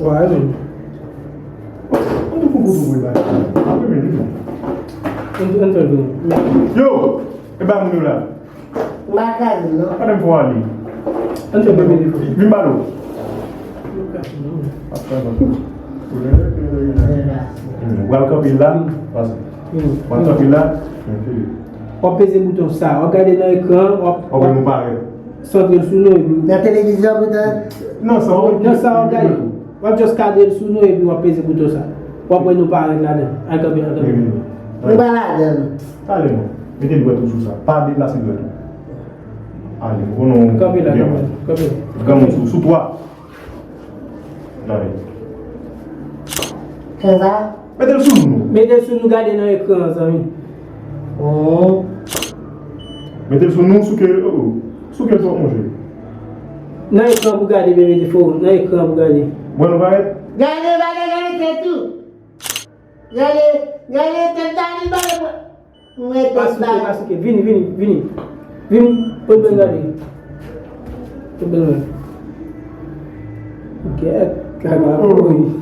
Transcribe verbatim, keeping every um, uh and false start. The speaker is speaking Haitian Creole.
Wa, men. Mwen tou fou pou tou mwen ba. Mwen men li. Ann, ann fè l vini. Yo! E ba moun yo la. M pa ka di non. Gade m fò ale. Ann fè bebe li. Vin ba nou. Ap fè non. Ou pral kanpe la. Pase. Ou pral kanpe la. W ap peze bouton sa. W ap gade nan ekran. W ap, w ap wè nou parèt. Santre l sou nou epi. Nan televizyon poutan. Non, sa w ap gade. W ap just kadre l sou nou epi w ap peze bouton sa. W ap wè nou parèt ladan. Al kanpe, al kanpe. Nou pa ladan. Talè non. Mete dwèt ou sou sa. Pa deplase dwèt ou. Ale, o non. Kanpe la, kanpe la, kanpe la. Granmoun sou, sou twa. Gade. Konsa? Mete l sou nou. Mete l sou nou, gade nan ekran an, zanmi. Oh. Mete l sou nou, souke, oh, oh. Souke l twòp, monchè. Nan ekran pou gade, bebe, defo. Nan ekran pou gade. Bon, nou parèt? Gade, gade, gade tèt ou. Gade, gade tèt la, li pale mwen. Mwen tèt la. Pa souke, pa souke. Vini, vini, vini. Vini, pot bèl gade. Pot bèl gade. Kèt, kaka, oh.